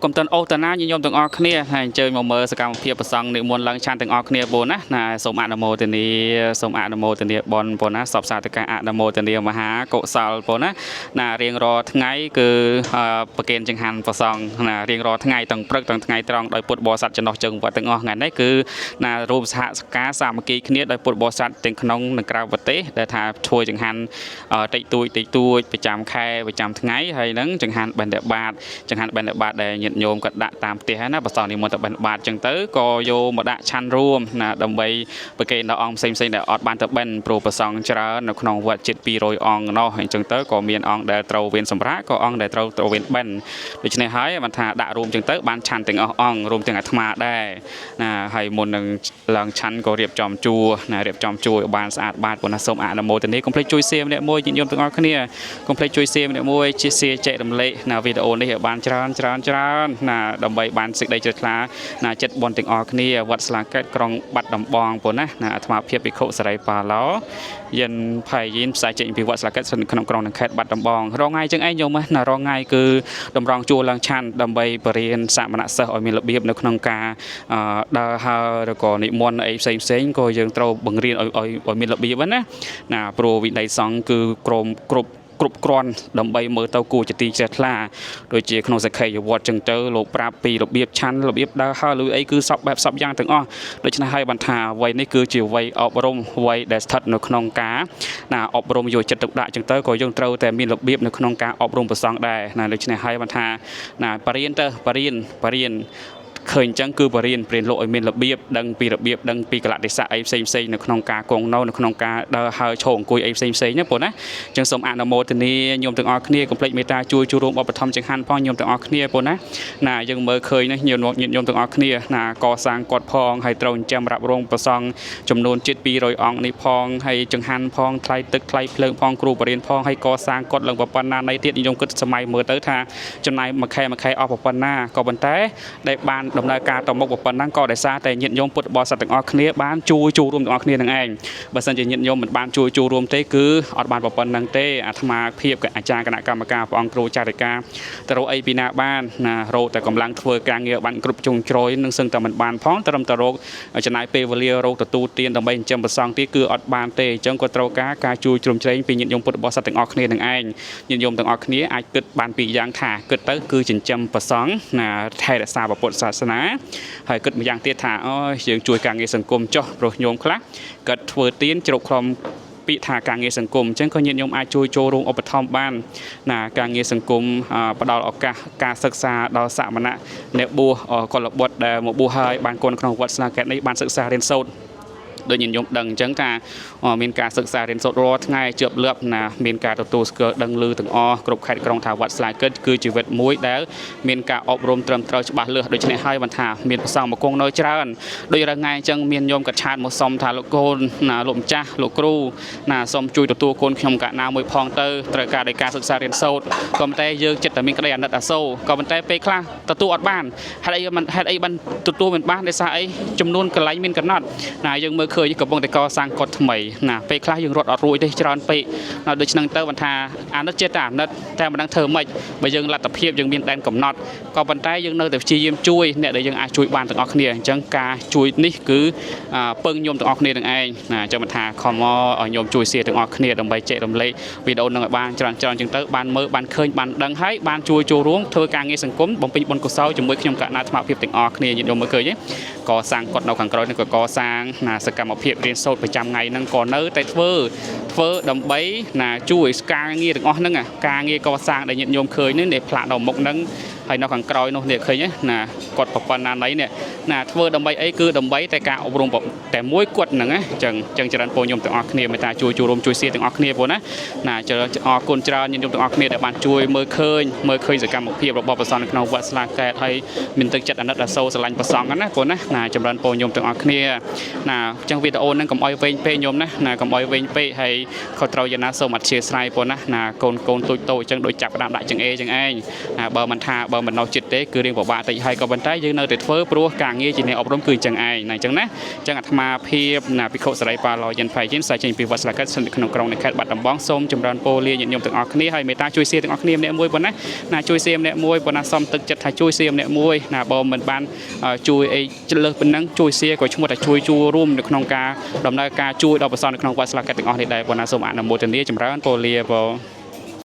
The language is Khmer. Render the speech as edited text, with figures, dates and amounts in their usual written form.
កុំតិនអូសតាណាញាតិញោមទាំងអស់គ្នាហើយអញ្ជើញមកមើលសកម្មភាពប្រសង់និមន្តឡើងឆានទាំងអស់គ្នាបងណាណាសូមអនុមោទនាសូមអនុមោទនាបុណ្យបងណាសពសាធុការអនុមោទនាមហាកុសលបងណាណារៀងរាល់ថ្ងៃគឺប្រគេនចង្ហាន់ប្រសង់ណារៀងរាល់ថ្ងៃទាំងព្រឹកទាំងថ្ងៃត្រង់ដោយពុទ្ធបរិស័ទចំណោះជើងវត្តទាំងអស់ថ្ងៃនេះគឺណារួមសហការសាមគ្គីគ្នាដោយពុទ្ធបរិស័ទទាំងក្នុងនិងក្រៅប្រទេសដែលថាធ្វើចង្ហាន់តិចតួចតិចតួចប្រចាំខែប្រចាំថ្ងៃហើយនឹងចង្ហាន់បិណ្ឌបាត ចង្ហាន់បិណ្ឌបាតដែលញាតិញោមក៏ដាក់តាមផ្ទះហ្នឹងណាប្រសងនិមន្តទៅបិណ្ឌបាតចឹងទៅក៏យកមកដាក់ឆាន់រួមណាដើម្បីប្រគេនដល់អង្គផ្សេងៗដែលអត់បានទៅបិណ្ឌព្រោះប្រសងច្រើននៅក្នុងវត្តជិត200អង្គណោះអញ្ចឹងទៅក៏មានអង្គដែលត្រូវវេនសម្រាប់ក៏អង្គដែលត្រូវវេនបិណ្ឌដូច្នេះហើយបានថាដាក់រួមចឹងទៅបានឆាន់ទាំងអស់អង្គរួមទាំងអាត្មាដែរណាហើយមុននឹងឡើងឆាន់ក៏រៀបចំជួរណារៀបចំជួរឲ្យបានស្អាតបាតប៉ុន្តែសូមអនុមោទនាកុំភ្លេចជួយសៀម្នាក់មួយញាតិញោមទាំងអស់គ្នាកុំភ្លេចជួយសៀម្នាក់មួយជាសៀចែករំលែកណាវីដេអូនេះឲ្យបានច្រើនច្រើនច្រើនណាដើម្បីបានសេចក្តីជ្រះថ្លាណាចិត្តបុណ្យទាំងអស់គ្នាវត្តស្លាកេតក្រុងបាត់ដំបងប៉ុណ្ណាណាអាត្មាភាពភិក្ខុសេរីប៉ាឡោយិនផៃយិនផ្សាយចេញពីវត្តស្លាកេតស្ថិតក្នុងក្រុងនិងខេត្តបាត់ដំបងរងថ្ងៃចឹងឯងញោមណារងថ្ងៃគឺតម្រង់ជួរឡើងឆាន់ដើម្បីបរៀនសមណសិស្សឲ្យមានរបៀបនៅក្នុងការដើរហើរឬក៏និមន្តអីផ្សេងផ្សេងក៏យើងត្រូវបង្រៀនឲ្យមានរបៀបណាណាព្រោះវិន័យសង្ឃគឺក្រមគ្រប់គ្រប់គ្រាន់ដើម្បីមើលទៅគួរជាទីជ្រះថ្លាដូចជាក្នុងសក្ខីយវត្តចឹងទៅលោកប្រាប់ពីរបៀបឆាន់របៀបដើរហើរឬអីគឺសពបែបសពយ៉ាងទាំងអស់ដូច្នេះហើយបានថាវ័យនេះគឺជាវ័យអប់រំវ័យដែលស្ថិតនៅក្នុងការណាអប់រំយកចិត្តទុកដាក់ចឹងទៅក៏យើងត្រូវតែមានរបៀបនៅក្នុងការអប់រំប្រសងដែរណាដូច្នេះហើយបានថាណាបរៀនទៅបរៀនបរៀនឃើញអញ្ចឹងគឺបរៀនព្រៀនលោកឲ្យមានរបៀបដឹងពីរបៀបដឹងពីកលៈទេសៈអីផ្សេងផ្សេងនៅក្នុងការគង់នៅនៅក្នុងការដើរហើរឈរអង្គុយអីផ្សេងផ្សេងណាបងណាអញ្ចឹងសូមអនុមោទនាញោមទាំងអស់គ្នាកុំភ្លេចមេត្តាជួយចូលរួមឧបត្ថម្ភចង្ហាន់ផងញោមទាំងអស់គ្នាបងណាណាយើងមើលឃើញនេះញោមញាតិញោមទាំងអស់គ្នាណាកសាងគាត់ផងហើយត្រូវចិញ្ចឹមរ៉ាប់រងប្រសង់ចំនួនជិត200អង្គនេះផងហើយចង្ហាន់ផងថ្លៃទឹកថ្លៃភ្លើងផងគ្រូបរិញ្ញាផងហើយកសាងគាត់ឡើងប៉ុណ្ណានៃទៀតញោមគិតសម័យមើលទៅថាចំណាយមួយខែមួយខែអស់ប៉ុណ្ណាក៏ប៉ុន្តែដែលបានដំណើរការទៅមុខប៉ុណ្ណឹងក៏ដោយសារតែញាតិញោមពុទ្ធបរិស័ទទាំងអស់គ្នាបានជួយចូលរួមទាំងអស់គ្នានឹងឯងបើសិនជាញាតិញោមមិនបានជួយចូលរួមទេគឺអត់បានប៉ុណ្ណឹងទេអាត្មាភាពអាចារ្យគណៈកម្មការព្រះអង្គគ្រូចារិកាទៅរកអីពីណាបានណារកតែកម្លាំងធ្វើការងារបានគ្រប់ជ្រុងជ្រោយនឹងសឹងតែមិនបានផងត្រឹមតែរកចំណាយពេលវេលារកទទួលទានដើម្បីចិញ្ចឹមប្រសង់ទៀតគឺអត់បានទេអញ្ចឹងក៏ត្រូវការការជួយជ្រោមជ្រែងពីញាតិញោមពុទ្ធបរិស័ទទាំងអស់គ្នានឹងឯងញាតិញោមទាំងអស់គ្នាអាចគិតបានពីរយ៉ាងថាគិតទៅគឺចិញ្ចឹមប្រសង់ណាថែរក្សាពុទ្ធសាសនាហើយគិតម្យ៉ាងទៀតថាអូយយើងជួយការងារសង្គមចុះព្រោះញោមខ្លះគាត់ធ្វើទានជ្រកខ្លំពាក្យថាការងារសង្គមអញ្ចឹងក៏ញាតិញោមអាចជួយចូលរួមឧបត្ថម្ភបានណាការងារសង្គមផ្ដល់ឱកាសការសិក្សាដល់សមណៈអ្នកបួសកុលបុត្រដែលមកបួសហើយបានគន់ក្នុងវត្តស្នាកេតនេះបានសិក្សារៀនសូត្រដូចញាតិញោមដឹងអញ្ចឹងថាមានការសិក្សារៀនសូត្ររាល់ថ្ងៃជឿបលឿបណាមានការទទួលស្គាល់ដឹងឮទាំងអស់គ្រប់ខេត្តក្រុងថាវត្តស្លាកិតគឺជីវិតមួយដែលមានការអប់រំត្រឹមត្រូវច្បាស់លាស់ដូច្នេះហើយបានថាមានប្រសងមកគង់នៅច្រើនដូចរាល់ថ្ងៃអញ្ចឹងមានញោមកឆាតមកសុំថាលោកកូនណាលោកម្ចាស់លោកគ្រូណាសូមជួយទទួលកូនខ្ញុំកណាមួយផងទៅត្រូវការដោយការសិក្សារៀនសូត្រក៏ប៉ុន្តែយើងចិត្តតែមានក្តីអាណិតអាសូរក៏ប៉ុន្តែពេលខ្លះទទួលអត់បានហេតុអីមិនហេតុអីបានទទួលមិនបានដោយសារអីចំនួនកន្លែងមានកំណត់ណាយើងមើលឃើញកំពុងតែកសាងកុដិថ្មីណាពេលខ្លះយើងរត់អត់រួចទេច្រើនពេកណាដូច្នេះទៅបានថាអាណិតចេះតែអាណិតតែមិនដឹងធ្វើម៉េចបើយើងលទ្ធភាពយើងមានដែនកំណត់ក៏ប៉ុន្តែយើងនៅតែព្យាយាមជួយអ្នកដែលយើងអាចជួយបានទាំងអស់គ្នាអញ្ចឹងការជួយនេះគឺពឹងញោមទាំងអស់គ្នានឹងឯងណាអញ្ចឹងមិនថាខំមកឲ្យញោមជួយសៀទាំងអស់គ្នាដើម្បីចែករំលែកវីដេអូនឹងឲ្យបានច្រើនច្រើនអញ្ចឹងទៅបានមើលបានឃើញបានដឹងហើយបានជួយចូលរួមធ្វើការងារសង្គមបំពេញបុណ្យកុសលជាមួយខ្ញុំកណ្ណាអាត្មាភាពទាំងអស់គ្នាញាតិញោមមើលឃើញទេកសាងកុដិនៅខាងក្រោយនេះក៏កសាងណាសកម្មភាពរៀនសូត្រប្រចាំថ្ងៃហ្នឹងក៏នៅតែធ្វើធ្វើដើម្បីណាជួយការងារទាំងអស់ហ្នឹងការងារកសាងដែលញាតិញោមឃើញនេះផ្លាកនៅមុខហ្នឹងហើយនៅខាងក្រោយនោះនេះឃើញទេណាគាត់ប្រព័ន្ធណាណីនេះណាធ្វើដើម្បីអីគឺដើម្បីតែការអប់រំតែមួយគាត់ហ្នឹងណាអញ្ចឹងអញ្ចឹងច្រើនពរញោមទាំងអស់គ្នាមេត្តាជួយចូលរួមជួយសៀទាំងអស់គ្នាព្រោះណាណាច្រើនអរគុណច្រើនញាតិញោមទាំងអស់គ្នាដែលបានជួយមើលឃើញមើលឃើញសកម្មភាពរបស់ប្រសង់នៅក្នុងវត្តស្លាកែតហើយមានទឹកចិត្តអាណិតអាសូរស្រឡាញ់ប្រសង់ណាព្រោះណាណាចម្រើនពរញោមទាំងអស់គ្នាណាអញ្ចឹងវីដេអូហ្នឹងកុំអោយវែងពេកញោមណាណាកុំអោយវែងពេកហើយខុសត្រូវយ៉ាងណាសូមអធ្យាស្រ័យព្រោះណាណាកូនកូនតូចតូចអញ្ចឹងដូចចាប់ផ្ដើមដាក់ចង្អេចង្អែងណាបើមិនថាបើមិននៅចិត្តទេគឺរៀងពិបាកតិចហើយក៏ប៉ុន្តែយើងនៅតែធ្វើព្រោះការ ងារជាអ្នកអប់រំគឺអញ្ចឹងឯងណាអញ្ចឹងណាអញ្ចឹងអាត្មាភាពណាភិក្ខុសរីប៉ាឡយិនផៃយិនផ្សាយចេញពីវត្តស្លាកិតស្ថិតនៅក្នុងក្រុងនៃខេត្តបាត់ដំបងសូមចម្រើនពរលាញាតិញោមទាំងអស់គ្នាហើយមេត្តាជួយសៀទាំងអស់គ្នាម្នាក់មួយប៉ុណ្ណាណាជួយសៀម្នាក់មួយប៉ុណ្ណាសុំទឹកចិត្តថាជួយសៀម្នាក់មួយណាបើមិនបានជួយអីលើសប៉ុណ្ណឹងជួយសៀក៏ឈ្មោះថាជួយជួរួមនៅក្នុងការដំណើរការជួយដល់ប្រសងនៅក្នុងវត្តស្លាកិតទាំងអស់នេះដែរប៉ុណ្ណាសូមអនុមោទនាចម្រើនពរលាបង។